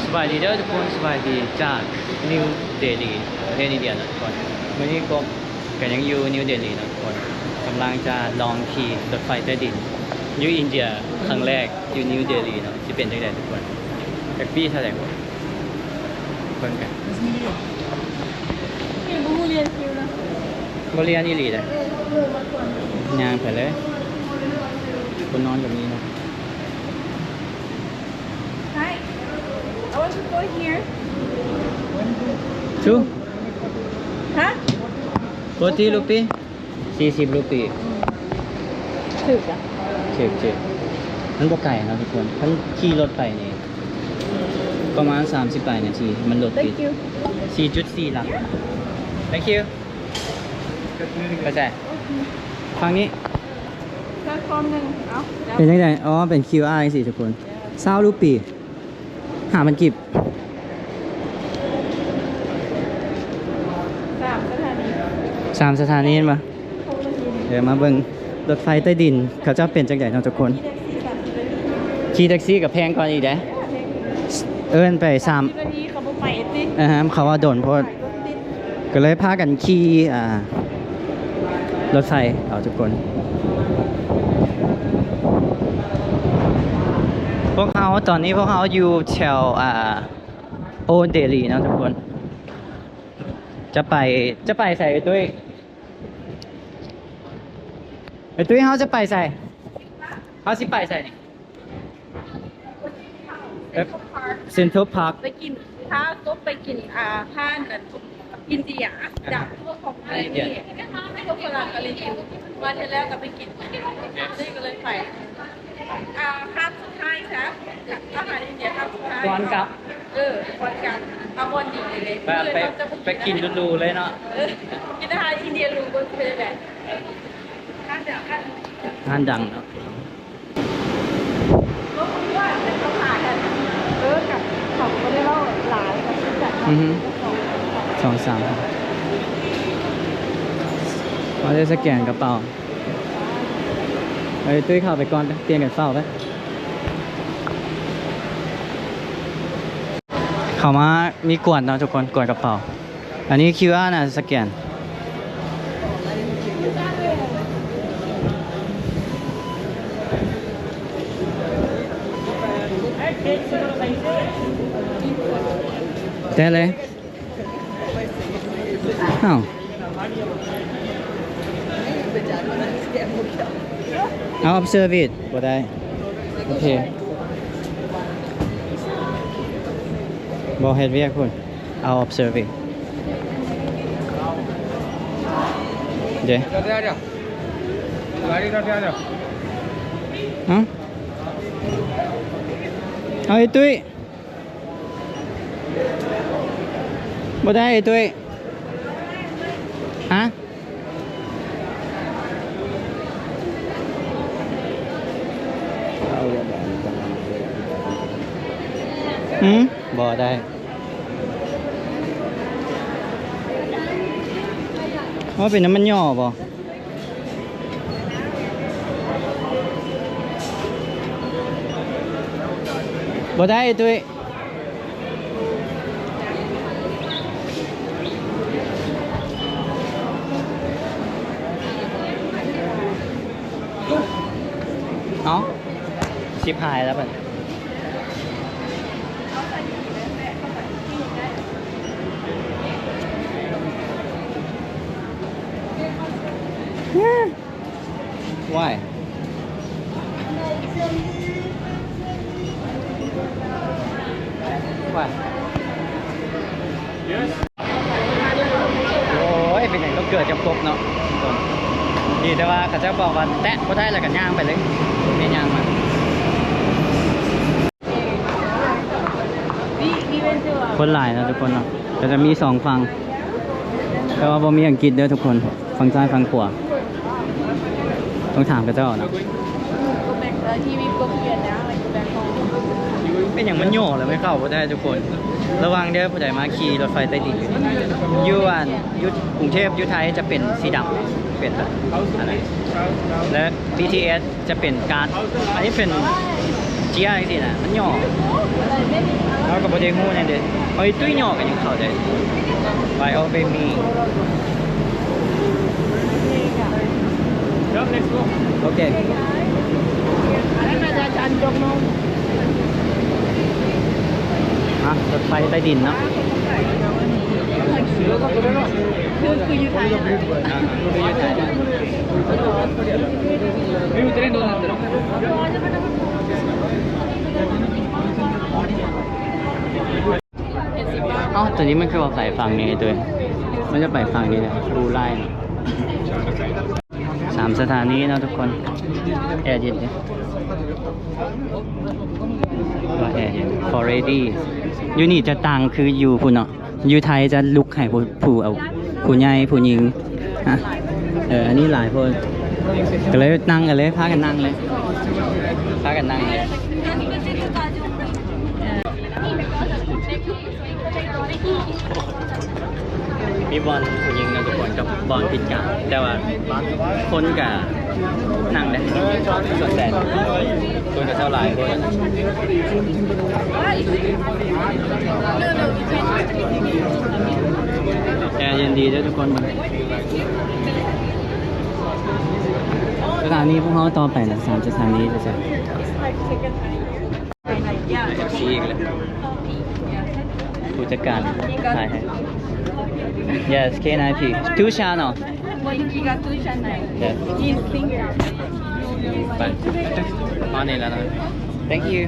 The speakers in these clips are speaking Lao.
ສະບາຍດີເດີທຸກຄົນ, ສະບາຍດີຈາກນິວເດລີ ປະເທດອິນເດຍເນາະທຸກຄົນ. ມື້ນີ້ກົບກໍຍັງຢູ່ນິວເດລີເນາະທຸກຄົນ, ກຳລັງຈະລອງຂີ່ລົດໄຟໃຕ້ດິນຢູ່ອິນເດຍຄັ້ງແລກ ຢູ່ນິວເດລີເນາະ, ຊິເປັນຈັ່ງໃດທຸກຄົນ. ແຮັບປີ້ເທົ່າໃດ ເບິ່ງກັນ. ບໍ່ລຽນອີ່ຫຼີເດ້. ຍ່າງໄປເລີຍ. ຄົນນອນກໍມີເນາະ. Hi. I want to go here. Two. ຮະ? Forty rupee. ສີ່ສິບຣູປີ. ຖືກລະ. ຖືກໆ. ມັນບໍ່ໄກເນາະທຸກຄົນ. ຄັນຂີ່ລົດໄປນີ້ ປະມານສາມສິບປາຍນາທີ ມັນລົດຕິດ. Thank you. ສີ່ຈຸດສີ່ຫຼັກ. Thank you. ເຂົ້າໃຈ. ຝັ່ງນີ້. ເປັນຈັ່ງໃດ? ອໍ ເປັນຄິວອາ ຈັ່ງຊີ້ທຸກຄົນ. ຊາວຣູປີ. ຫ້າພັນກີບ. ສາມສະຖານີ ສາມສະຖານີແມ່ນບໍ່? ຫົກນາທີ. ດຽວມາເບິ່ງລົດໄຟໃຕ້ດິນ ເຂົາເຈົ້າເປັນຈັ່ງໃດເນາະທຸກຄົນ. ຂີ່ແທັກຊີ ສາມສິບນາທີ. ຂີ່ແທັກຊີກໍແພງກວ່າອີກເດ້. ເອີ ແພງ. ເອີ້ນໄປສາມ ສາມສິບນາທີ ເຂົາບໍ່ໄປຕິ. ອ່າຮະ ເຂົາວ່າດົນໂພດ. ກໍເລີຍພາກັນຂີ່ ອ່າ ລົດໄຟເອົາທຸກຄົນ. ພວກເຮົາ ຕອນນີ້ພວກເຮົາຢູ່ແຖວ ອ່າ ໂອເດລີເນາະທຸກຄົນ. ຈະໄປ ຈະໄປໃສ ເອື້ອຍຕຸ້ຍ? ເອື້ອຍຕຸ້ຍ ເຮົາຈະໄປໃສ? ເຮົາຊິໄປໃສນີ້? ເຊັນທຣັນພາກ ໄປກິນ ພາກົບໄປກິນອາຫານອັນອິນເດຍດັງທົ່ວຂອງໄທນີ້. ພວກຝຣັ່ງກໍໄດ້ກິນ ມາເທື່ອແລ້ວກໍໄປກິນ ນີ້ກໍເລີຍໄປ. ອາ ຄາບສຸດທ້າຍຊະ ອາຫານອິນເດຍຄາບສຸດທ້າຍ ກ່ອນກັບ. ເອີ ກ່ອນກັບ ເອົາບ່ອນດີເລີຍ. ແບບໄປ ໄປກິນຫຼູໆເລີຍເນາະ. ເອີ ກິນອາຫານອິນເດຍຫຼູເບິ່ງຊິເປັນຈັ່ງໃດ. ຮ້ານດັງເນາະ. ອືຮຶ ສອງສາມ ເຮົາຈະສະແກນກະເປົາ. ເອີ ຕຸ້ຍເຂົ້າໄປກ່ອນ ປ່ຽນກັນເຝົ້າໄປ. ເຂົ້າມາມີກວດເນາະທຸກຄົນ ກວດກະເປົາ. ອັນນີ້ຄິວອາ ນະ ສະແກນ. ແຕະເລີຍ. ອ້າວ ເອົາ ອອບເຊີບ ບໍ່ໄດ້. ໂອເຄ ບໍ່ເຮັດວຽກພຸ້ນ. ເອົາ ອອບເຊີບ ເດ້. ເອົ້າ ເອົາ ໄອ້ຕຸ້ຍ. ບໍ່ໄດ້ ຕຸ້ຍ. ຮະ? ອືມ ບໍ່ໄດ້. ໂອ້ ເປັນນຳມັນຫຍໍ້ບໍ່? ບໍ່ໄດ້ ຕຸ້ຍ. ເອົ້າ ຊິບຫາຍແລ້ວບັດນີ້. ວ້າຍ ວ້າຍ. ໂອ້ຍ ເປັນຫຍັງຕ້ອງເກີດກັບກົບເນາະ. ດີແຕ່ວ່າເຂົາເຈົ້າບອກວ່າແຕະບໍ່ໄດ້ ແລ້ວກໍຍ່າງໄປເລີຍ. ແມ່ຍ່າງມາ. ຄົນຫຼາຍເນາະທຸກຄົນເນາະ, ກໍຈະມີສອງຝັ່ງ ແຕ່ວ່າບໍ່ມີອັງກິດເດີທຸກຄົນ, ຝັ່ງຊ້າຍຝັ່ງຂວາ. ຕ້ອງຖາມເຂົາເຈົ້າເນາະ. ເປັນຫຍັງມັນຫຍໍ້ແລ້ວໄມ່ເຂົ້າບໍ່ໄດ້ທຸກຄົນ? ລະວັງເດີ ຜູ້ໃດມາຂີ່ລົດໄຟໃຕ້ດິນຢູ່ ຢູ່ອັນ ຢູ່ກຸງເທບ ຢູ່ໄທຈະເປັນສີດຳ ເປັນແບບອັນນັ້ນ ແລະ ບີທີເອສ ຈະເປັນກາດ. ອັນນີ້ເປັນເຈ້ຍຈັ່ງຊີ້ນະ ມັນຫຍໍ້. ແລ້ວ ບໍ່ໄດ້ຮູ້ແນວເດ້. ເຮົາອີກຕຸ້ຍຫຍໍ້ກັນຍັງເຂົ້າໄດ້. Why all by me? ໂອເຄ ອ່ະ ລົດໄຟໃຕ້ດິນເນາະ. ຄື ຄືຢູ່ໄທ ອ່າ ຄືຢູ່ໄທ. ເອົ້າ ຕົວນີ້ມັນຄືວ່າໄປຝັ່ງນີ້ ຕົວນີ້ມັນຈະໄປຝັ່ງນີ້ແຫຼະ ບລູລາຍນ໌. ສາມສະຖານີເນາະທຸກຄົນ. ແອເຢັນເດ້ ວ່າແອເຢັນ already. ຢູ່ນີ້ຈະຕ່າງຄືຢູ່ພຸ້ນເນາະ. ຢູ່ໄທຈະລຸກໃຫ້ຜູ້ ຜູ້ເອົາ ຜູ້ໃຫຍ່ຜູ້ຍິງ. ອ່ະ ເອີ ອັນນີ້ຫຼາຍຄົນ ກໍເລີຍນັ່ງກັນເລີຍ ພາກັນນັ່ງເລີຍ ພາກັນນັ່ງເລີຍ. ມີບ່ອນຜູ້ຍິງເນາະທຸກຄົນ ກັບບ່ອນພິການ ແຕ່ວ່າຄົນກະ ນັ່ງເດ້ ສ່ວນໃຫຍ່ຄົນກະເຊົາຫຼາຍຄົນ. ແອເຢັນດີເດີທຸກຄົນ. ສະຖານີພວກເຮົາຕໍ່ໄປນະ ສາມສະຖານີເດີ. ແທັກຊີອີກແລ້ວ ຜູ້ຈັດການຖ່າຍໃຫ້. Yes, K nine P. Two channel. Yes. ໄປ ມານີ້ແລ້ວນະ. Thank you.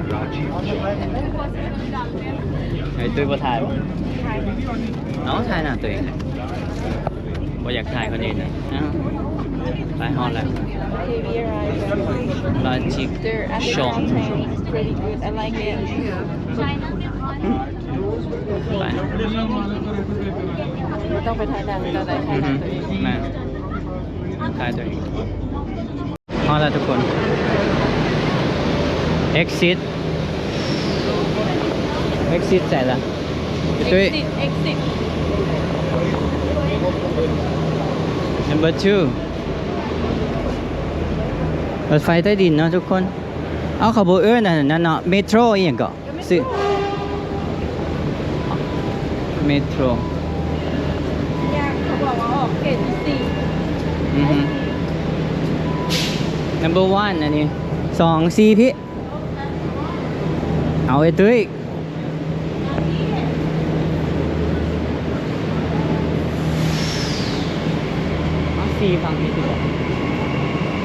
ໃຫ້ຕຸ້ຍບໍ່ຖ່າຍບໍ່? ເອົາ ຖ່າຍໜ້າຕົວເອງ. ບໍ່ຢາກຖ່າຍຄົນອື່ນນະ. ອ້າວ ໄປຮອດແລ້ວ. Logic Shop. Pretty good. I like it. ໄປ ບໍ່ຕ້ອງໄປຖ່າຍໜ້າເຂົາເຈົ້າ ໄດ້ຖ່າຍໜ້າຕົວເອງ. ແມ່ນ ຖ່າຍຕົວເອງ. ຮອດແລ້ວທຸກຄົນ. Exit. Exit ໃສລະ? ຕຸ້ຍ Exit, exit. Number two. ລົດໄຟໃຕ້ດິນເນາະທຸກຄົນ. ເອົາ ເຂົາບໍ່ເອີ້ນອັນນັ້ນເນາະ ເມໂທຣອີ່ຫຍັງເກາະ? ຊື່ ເມໂທຣ ເຂົາບອກວ່າອອກເຂດທີສີ່. ອືຮຶ number one ອັນນີ້ ສອງ ສີ່ ພີ້. ເອົາ ເອີ ຕຸ້ຍ ມາສີ່ຝັ່ງນີ້ຕິ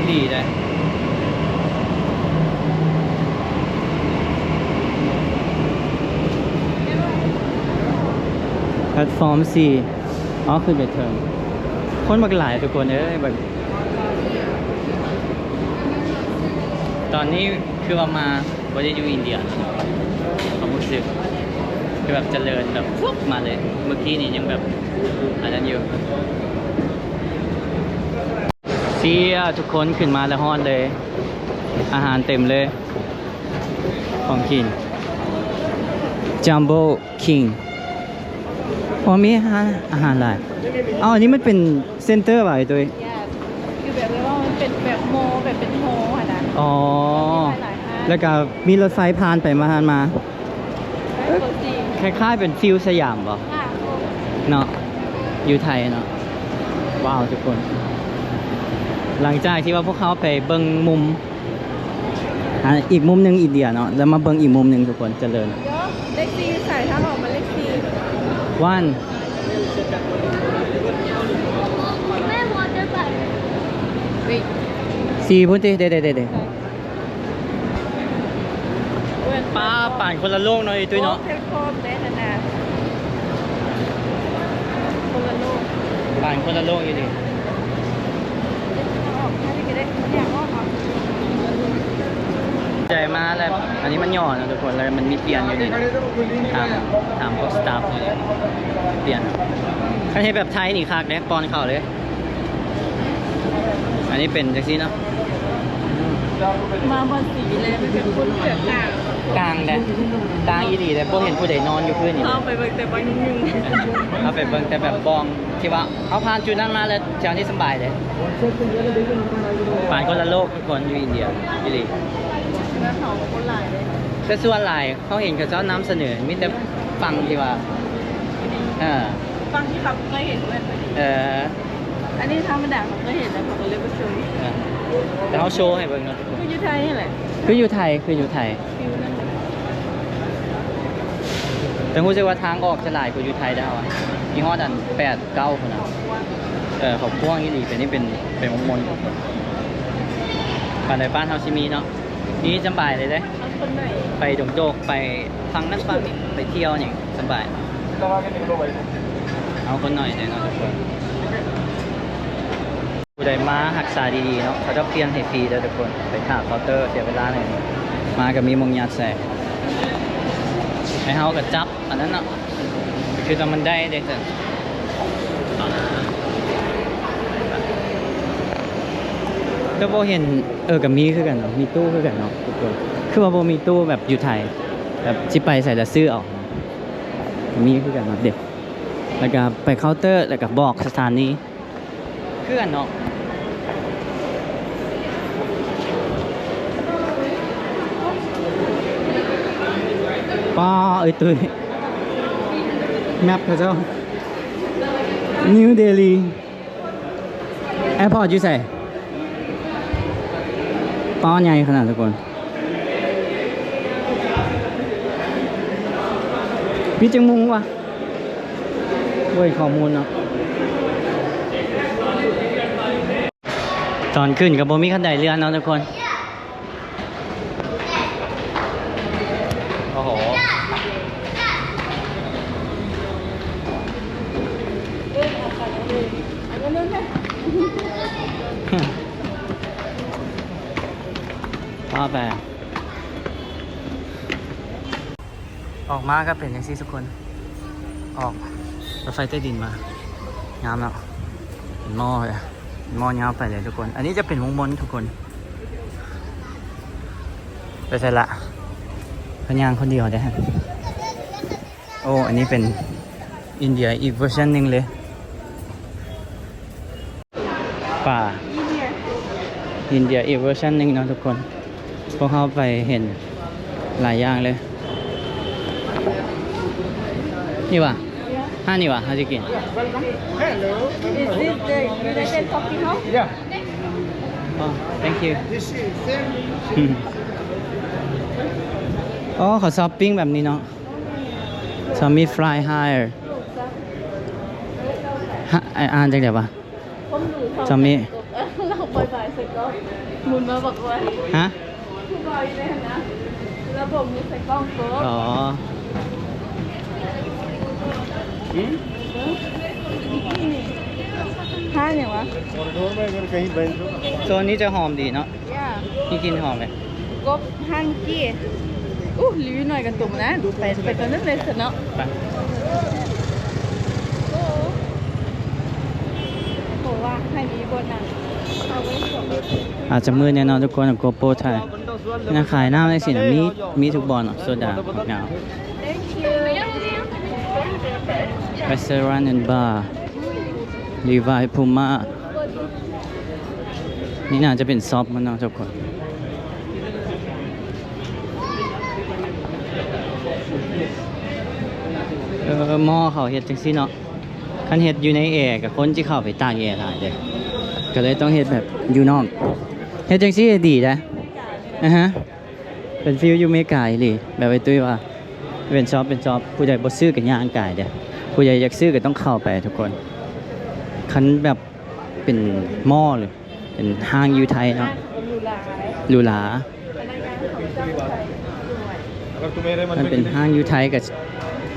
ດີເດ້. ແພລດຟອມສີ່ ອໍ ຂຶ້ນໄປເທິງ. ຄົນບັກຫຼາຍທຸກຄົນເອີຍ ບັກ ຕອນນີ້ຄືວ່າມາ ບໍ່ໄດ້ຢູ່ອິນເດຍ ຄວາມຮູ້ສຶກຄືແບບຈະເລີນແບບຟຶບມາເລີຍ. ເມື່ອກີ້ນີ້ຍັງແບບອັນນັ້ນຢູ່. ເຊຍ ທຸກຄົນ ຂຶ້ນມາແລ້ວ ຮອດເລີຍ ອາຫານເຕັມເລີຍ ຂອງກິນ Jumbo King. ອໍ ມີຮ້ານອາຫານຫຼາຍ. ເອົາ ອັນນີ້ມັນເປັນເຊັນເຕີຫວາ ໄອ້ຕຸ້ຍ? Yes. ຄືແບບວ່າມັນເປັນແບບມໍ ແບບເປັນມໍຫັ້ນນະ. ອໍ ມີຫຼາຍໆຮ້ານ ແລ້ວກະມີລົດໄຟຜ່ານໄປມາຜ່ານມາ. ຄ້າຍໆເປັນຟີລສະຫຍາມບໍ່? ເນາະ ຢູ່ໄທເນາະ. ວ້າວ ທຸກຄົນ ຫຼັງຈາກທີ່ວ່າພວກເຮົາໄປເບິ່ງມຸມ ອ່າ ອີກມຸມໜຶ່ງອິນເດຍເນາະ ແລ້ວມາເບິ່ງອີກມຸມໜຶ່ງທຸກຄົນ ຈະເລີນ. ເລກສີ່ຢູ່ໃສ? ທາງອອກມາເລກສີ່ ວັນ ສີ່ພຸ້ນຕິ. ເດ້ໆໆ ປ້າ ປານຄົນລະໂລກເນາະ ອີຕຸ້ຍເນາະ. ຄົນລະໂລກ ປານຄົນລະໂລກອີ່ຫຼີ. ໃຈມາແລ້ວ ອັນນີ້ມັນຫຍໍ້ນະທຸກຄົນ ແລ້ວມັນມີປ່ຽນຢູ່ນີ້ນະ. ຖາມ ຖາມພວກສະຕາຟຢູ່ນີ້ ປ່ຽນ. ຄັນເຮັດແບບໄທນີ້ຄັກເດ້ ປ້ອນເຂົ້າເດ້. ອັນນີ້ເປັນຈັ່ງຊີ້ເນາະ ມາບ່ອນສີແລະ ມັນເປັນຄົນແບບຕ່າງ ຕ່າງແດ່ ຕ່າງອີ່ຫຼີແດ່. ບໍ່ເຫັນຜູ້ໃດນອນຢູ່ພື້ນນີ້ ເຮົາໄປເບິ່ງແຕ່ບ່ອນຍຸງໆ ເຮົາໄປເບິ່ງແຕ່ແບບບ່ອນທີ່ວ່າ ເຮົາຜ່ານຈຸດນັ້ນມາແລ້ວ ແຖວນີ້ສຳບາຍເດ້. ປານຄົນລະໂລກທຸກຄົນ ຢູ່ອິນເດຍອີ່ຫຼີ. ແລ້ວເຂົາຄົນຫຼາຍເດ້. ແຕ່ສ່ວນຫຼາຍເຮົາເຫັນເຂົາເຈົ້ານຳສະເໜີມີແຕ່ຝັ່ງທີ່ວ່າ ເອີ ຝັ່ງທີ່ເຮົາບໍ່ເຄີຍເຫັນເລີຍ. ເອີ ອັນນີ້ທຳມະດາເຮົາເຄີຍເຫັນແລ້ວ ເຮົາກໍເລີຍບໍ່ໂຊ. ເອີ ແຕ່ເຮົາໂຊໃຫ້ເບິ່ງເນາະ ຄືຢູ່ໄທນີ້ແຫຼະ ຄືຢູ່ໄທ ຄືຢູ່ໄທ. ແຕ່ຮູ້ສຶກວ່າທາງອອກຈະຫຼາຍກວ່າຢູ່ໄທເດ້ ມີຮອດອັນແປດເກົ້າພຸ້ນນະ. ເອີ ເຂົາກວ້າງອີ່ຫຼີ. ແຕ່ນີ້ເປັນ ເປັນມົນໆ ປານໃດບ້ານເຮົາຊິມີເນາະ. ນີ້ສະບາຍເລີຍເດ້ ໄປດົງໂດກ ໄປຝັ່ງນັ້ນຝັ່ງນີ້ ໄປທ່ຽວຫຍັງສະບາຍ. ເຮົາຄົນໜ້ອຍແນ່ນອນທຸກຄົນ. ຜູ້ໃດມາຮັກສາດີໆເນາະ ເຂົາຈະປ່ຽນໃຫ້ຟຣີເດີທຸກຄົນ. ໄປຖ້າເຄົາເຕີເສຍເວລາໜ້ອຍໜຶ່ງ ມາກໍມີໝ່ອງຍັດໃສ່. ໃຫ້ເຮົາກໍຈັບອັນນັ້ນເນາະ ຄືວ່າມັນໄດ້ເດ້ຊັ້ນ. ແຕ່ບໍ່ເຫັນ ເອີ ກໍມີຄືກັນເນາະ ມີຕູ້ຄືກັນເນາະທຸກຄົນ. ຄືວ່າບໍ່ມີຕູ້ແບບຢູ່ໄທ ແບບຊິໄປໃສລະຊື້ເອົາ ກໍມີຄືກັນເນາະເດ້. ແລ້ວກໍໄປເຄົາເຕີ ແລ້ວກໍບອກສະຖານີ ເພື່ອນເນາະ. ປ້າ ເອີຍ ຕຸ້ຍ ແມັບເຂົາເຈົ້າ New Delhi Airport ຢູ່ໃສ? ປ້າ ໃຫຍ່ຂະໜາດທຸກຄົນ. ມີຈັກໂມງວະ? ໂອ້ຍ ຂໍ້ມູນເນາະ. ຕອນຂຶ້ນກໍບໍ່ມີຄັນໄດເລື່ອນເນາະທຸກຄົນ. ໂອ້ໂຫ ວ່າໄປ. ອອກມາກໍເປັນຈັ່ງຊີ້ທຸກຄົນ. ອອກລົດໄຟໃຕ້ດິນມາ ງາມເນາະ. ເປັນໝໍ້ເລີຍ ເປັນໝໍ້ຍາວໄປເລີຍທຸກຄົນ. ອັນນີ້ຈະເປັນວົງມົນທຸກຄົນ. ໄປໃສລະ? ເພິ່ນຍ່າງຄົນດຽວເດ້. ໂອ້ ອັນນີ້ເປັນອິນເດຍອີກເວີຊັນໜຶ່ງເລີຍ. ປ່າອິນເດຍອີກເວີຊັນໜຶ່ງເນາະທຸກຄົນ. ພວກເຮົາໄປເຫັນຫຼາຍຢ່າງເລີຍ. ນີ້ຫວາ? ຮ້ານນີ້ຫວາ? ເຮົາຈະກິນ. Is this the United Coffee House? Yeah. Oh, thank you. ອໍ ເຂົາຊັອບປິງແບບນີ້ເນາະ. ຊອມມີ Fly Higher ຮະ ອ່ານຈັ່ງໃດວະ? ຊອມມີ ເອີ ລາວບາຍບາຍໃສ່ກ້ອງ ໝູນມາບອກວ່າ ຮະ? ຜູ້ບ່າວຢູ່ໃນຫັ້ນນະ ລະບົບມືໃສ່ກ້ອງໂກ. ອໍ ຮະ ຫຍັງວະ? ໂຊນນີ້ຈະຫອມດີເນາະ. ມີກິ່ນຫອມເລີຍ. ກົບຫັ້ນກີ້. ອູ້ ຣີວິວໜ້ອຍກະຕຸມນະ. ໄປ ໄປຕົວນັ້ນເລີຍຊັ້ນເນາະ. ໄປ. ໂອ້ ໂຫ ວ່າໃຫ້ມີບ່ອນນັ່ງ. ອາດຈະມືດແນ່ນອນທຸກຄົນ GoPro ຖ່າຍ. ຮ້ານຂາຍນ້ຳຈັ່ງຊີ້ນະ ມີ ມີທຸກບ່ອນເນາະ ໂຊດາ ໝາກນາວ. Restaurant and Bar Levi Puma. ນີ້ໜ້າຈະເປັນຊັອບມັນເນາະທຸກຄົນ. ເອີ ໝໍ້ເຂົາເຮັດຈັ່ງຊີ້ເນາະ. ຄັນເຮັດຢູ່ໃນແອ ກະຄົນຊິເຂົ້າໄປຕາກແອຫຼາຍເດ້ ກະເລີຍຕ້ອງເຮັດແບບຢູ່ນອກ. ເຮັດຈັ່ງຊີ້ດີເດ້. ອາຮະ. ເປັນຟີວຢູ່ເມກາອີ່ຫຼີ ແບບໄອ້ຕຸ້ຍວ່າ ເປັນຊັອບ ເປັນຊັອບ. ຜູ້ໃດບໍ່ຊື້ກະຍ່າງກາຍເດີ້. ຜູ້ໃດຢາກຊື້ກະຕ້ອງເຂົ້າໄປທຸກຄົນ. ຄັນແບບເປັນມໍ ຫຼື ເປັນຫ້າງຢູ່ໄທເນາະ ຫຼູຫຼາ ມັນເປັນຫ້າງຢູ່ໄທ ກະ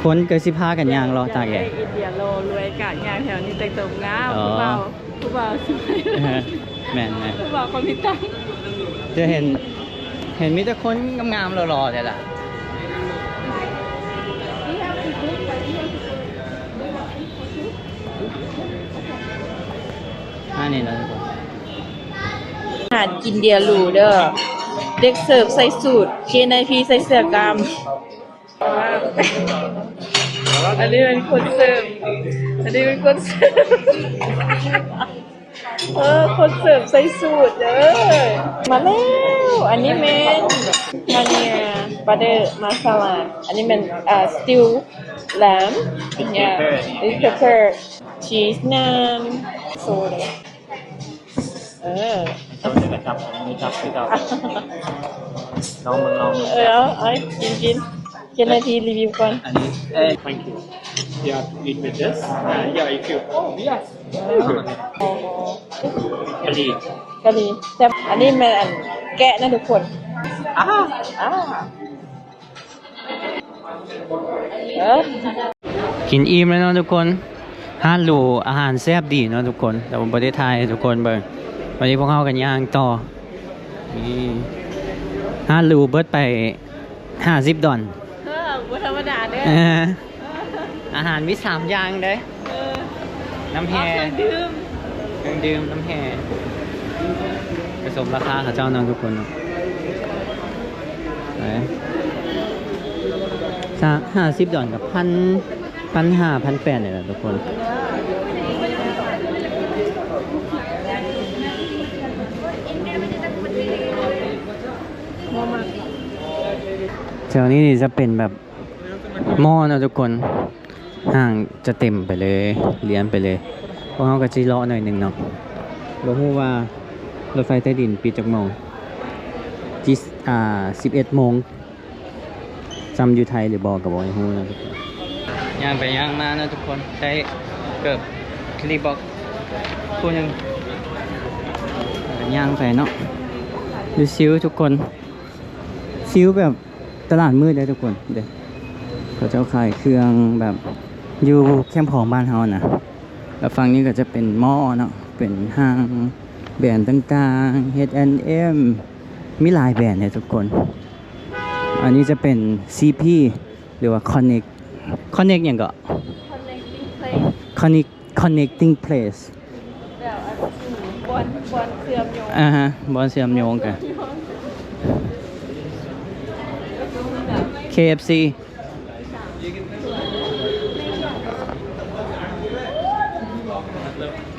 ຄົນກະຊິພາກັນຍ່າງເລາະຕາກແອ. ອິນເດຍໂລລວຍກະຍ່າງແຖວນີ້ແຕ່ງຕົວງາມ. ຜູ້ບ່າວ ຜູ້ບ່າວສວຍ. ແມ່ນໆ ຜູ້ບ່າວຄົນມີຕັງ. ຈະເຫັນ ເຫັນມີແຕ່ຄົນງາມໆຫຼໍ່ໆເດ້ລະ. ອັນນີ້ນະ ຮ້ານກິນເບຍຫຼູເດີ້. ເດັກເສີບໃສ່ສູດ ເຄນໄອພີ ໃສ່ເສື້ອກ້າມ. ອັນນີ້ເປັນຄົນເສີບ ອັນນີ້ເປັນຄົນເສີບ. ເອີ ຄົນເສີບໃສ່ສູດເດີ້. ມາແລ້ວ ອັນນີ້ແມ່ນ ອັນນີ້ Butter masala. ອັນນີ້ແມ່ນ ເອີ stew lamb. Yeah, it's pepper, cheese, naan, soda. ເອີ ເຈົ້ານີ້ລະຈັບ ອັນນີ້ຈັບຄືເກົ່າ. ລອງເບິ່ງ ລອງເບິ່ງ. ເອີ ເອົາ ເອົາ ກິນ ກິນ ເຈັດນາທີ ຣີວິວກ່ອນ. ອັນນີ້ ເອີ thank you. Yeah, eat with this. Uh, yeah, if you, oh, yes. ກະຫຼີ່ ກະຫຼີ່ແຊບ. ອັນນີ້ແມ່ນອັນແກະນະທຸກຄົນ. ອ່າ ອ່າ ເອີ ກິນອີ່ມແລ້ວເນາະທຸກຄົນ. ຮ້ານຫຼູ ອາຫານແຊບດີເນາະທຸກຄົນ ແຕ່ວ່າບໍ່ໄດ້ຖ່າຍໃຫ້ທຸກຄົນເບິ່ງ. ວັນນີ້ພວກເຮົາກໍຍ່າງຕໍ່. ນີ້ ຮ້ານຫຼູເບິດໄປຫ້າສິບດອນ. ເອີ ບໍ່ທຳມະດາເດີ້. ເອີ ອາຫານມີສາມຢ່າງເດ້. ເອີ ນ້ຳແຮ່ ເອົາເຄື່ອງດື່ມ ເຄື່ອງດື່ມ ນ້ຳແຮ່ ກະສົມລາຄາເຂົາເຈົ້າເນາະທຸກຄົນເນາະ. ໄປ ສາມ ຫ້າສິບດອນກະພັນ ພັນຫ້າ ພັນແປດນີ້ແຫຼະທຸກຄົນ. ແຖວນີ້ນີ້ຈະເປັນແບບ ໝໍ້ເນາະທຸກຄົນ ຫ້າງຈະເຕັມໄປເລີຍ ລຽນໄປເລີຍ. ພວກເຮົາກໍຊິເລາະໜ້ອຍໜຶ່ງເນາະ. ບໍ່ຮູ້ວ່າລົດໄຟໃຕ້ດິນປິດຈັກໂມງ? ຊິ ອ່າ ສິບເອັດໂມງ ຊ່ຳຢູ່ໄທຫຼືບໍ່ກໍບໍ່ຮູ້ເນາະທຸກຄົນ. ຍ່າງໄປຍ່າງມາເນາະທຸກຄົນ ໄດ້ເກີບ Reebok ຄູ່ໜຶ່ງ ແລ້ວກໍຍ່າງໄປເນາະ. ຢູ່ຊິວທຸກຄົນ ຊິວແບບ ຕະຫຼາດມືດເດ້ທຸກຄົນເດ້. ເຂົາເຈົ້າຂາຍເຄື່ອງແບບຢູ່ແຄມຂອງບ້ານເຮົານະ. ແລ້ວຝັ່ງນີ້ກໍຈະເປັນມໍເນາະ ເປັນຫ້າງແບຣນຕ່າງໆ H&M ມີຫຼາຍແບຣນເດ້ທຸກຄົນ. ອັນນີ້ຈະເປັນ CP ຫຼືວ່າ Connect Connect ຫຍັງເກາະ? Connecting Place Connect Connecting Place ແບບອັນ ບ່ອນ ບ່ອນເຊື່ອມໂຍງ ອ່າຮະ ບ່ອນເຊື່ອມໂຍງກັນ ເຄເອັຟຊີ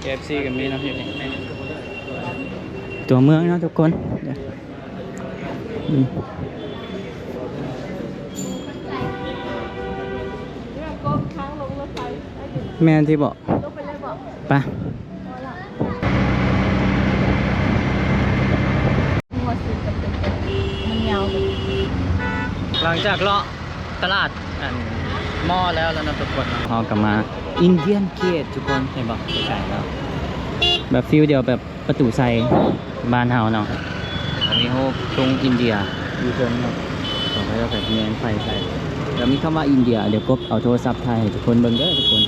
ເຄເອັຟຊີກໍມີເນາະ ຢູ່ນີ້ ຕົວເມືອງເນາະທຸກຄົນ. ອືມ ແມ່ນຕິບໍ? ໄປ ຫຼັງຈາກເລາະຕະຫຼາດ ອັນ ມໍແລ້ວ ແລ້ວເນາະທຸກຄົນ ເຮົາກໍມາ Indian Gate ທຸກຄົນ ເຫັນບໍ່? ໄກໆແລ້ວ ແບບຟີລດຽວແບບ ປະຕູໄຊບ້ານເຮົາເນາະ. ແລ້ວມີຮູບທຸງອິນເດຍຢູ່ເທິງເນາະ ເຂົາເຈົ້າກໍແຍງໄຟໃສ່ ແລ້ວມີຄຳວ່າອິນເດຍ. ດຽວກົບເອົາໂທລະສັບຖ່າຍໃຫ້ທຸກຄົນເບິ່ງເດີທຸກຄົນ.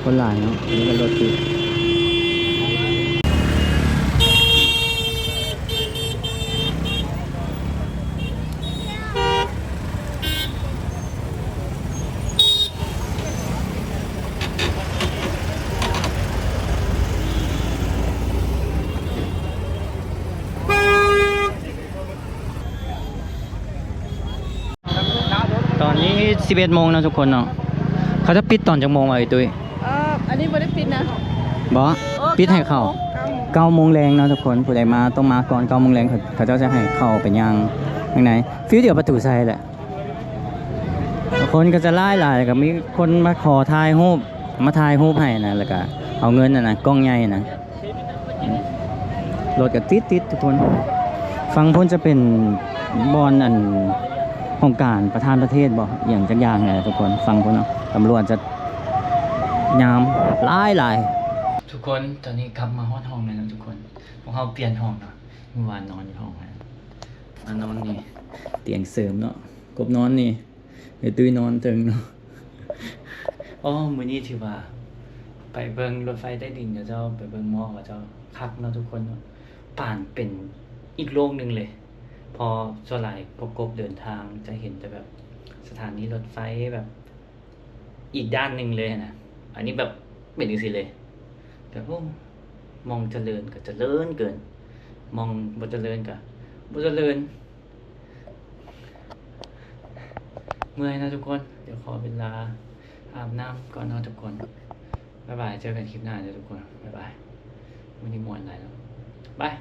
ຄົນຫຼາຍເນາະ ອັນນີ້ກໍລົດຕິດ. ຕອນນີ້ສິບເອັດໂມງເນາະທຸກຄົນເນາະ. ເຂົາຈະປິດຕອນຈັກໂມງວະ ໄອ້ຕຸ້ຍ? ເອີ ອັນນີ້ບໍ່ໄດ້ປິດນະ. ບໍ່? ເອີ ປິດໃຫ້ເຂົ້າ ເກົ້າໂມງ ເກົ້າໂມງແລງເນາະທຸກຄົນ. ຜູ້ໃດມາຕ້ອງມາກ່ອນເກົ້າໂມງແລງ ເຂົາ ເຂົາເຈົ້າຈະໃຫ້ເຂົ້າໄປຍ່າງຂ້າງໃນ ຟີລດຽວປະຕູໄຊແຫຼະ. ຄົນກໍຈະຫຼາຍໆ ກໍມີຄົນມາຂໍຖ່າຍຮູບ ມາຖ່າຍຮູບໃຫ້ນະ ແລ້ວກໍເອົາເງິນຫັ້ນນະ ກ້ອງໃຫຍ່ນະ. ລົດກໍຕິດໆ ທຸກຄົນ. ຝັ່ງພຸ້ນຈະເປັນບ່ອນ ອັນ ຫ້ອງການປະທານປະເທດບໍ ອີ່ຫຍັງຈັກຢ່າງແຫຼະທຸກຄົນ. ຝັ່ງພຸ້ນເນາະ ຕຳຫຼວດຈະຍາມຫຼາຍໆ. ທຸກຄົນ ຕອນນີ້ກັບມາຮອດຫ້ອງແລ້ວເນາະທຸກຄົນ. ພວກເຮົາປ່ຽນຫ້ອງເນາະ ມື້ວານນອນຢູ່ຫ້ອງນັ້ນ ມານອນນີ້ ຕຽງເສີມເນາະ. ກົບນອນນີ້ ໄອ້ຕຸ້ຍນອນເທິງເນາະ. ອໍ ມື້ນີ້ຖືວ່າໄປເບິ່ງລົດໄຟໃຕ້ດິນເຂົາເຈົ້າ ໄປເບິ່ງມໍເຂົາເຈົ້າ ຄັກເນາະທຸກຄົນເນາະ. ປານເປັນອີກໂລກໜຶ່ງເລີຍ ເພາະສ່ວນຫຼາຍພວກກົບເດີນທາງຈະເຫັນແຕ່ແບບສະຖານີລົດໄຟແບບ ອີກດ້ານໜຶ່ງເລີຍນະ. ອັນນີ້ແບບເປັນຈັ່ງຊີ້ເລີຍ ແບບ ໂອ້ ມອງຈະເລີນກໍຈະເລີນເກີນ ມອງບໍ່ຈະເລີນກໍບໍ່ຈະເລີນ. ເມື່ອຍນະທຸກຄົນ ດຽວຂໍເວລາອາບນ້ຳກ່ອນເນາະທຸກຄົນ. ບາຍບາຍ ເຈີກັນຄລິບໜ້າເດີທຸກຄົນ. ບາຍບາຍ ມື້ນີ້ມ່ວນຫຼາຍເນາະ. ບາຍ.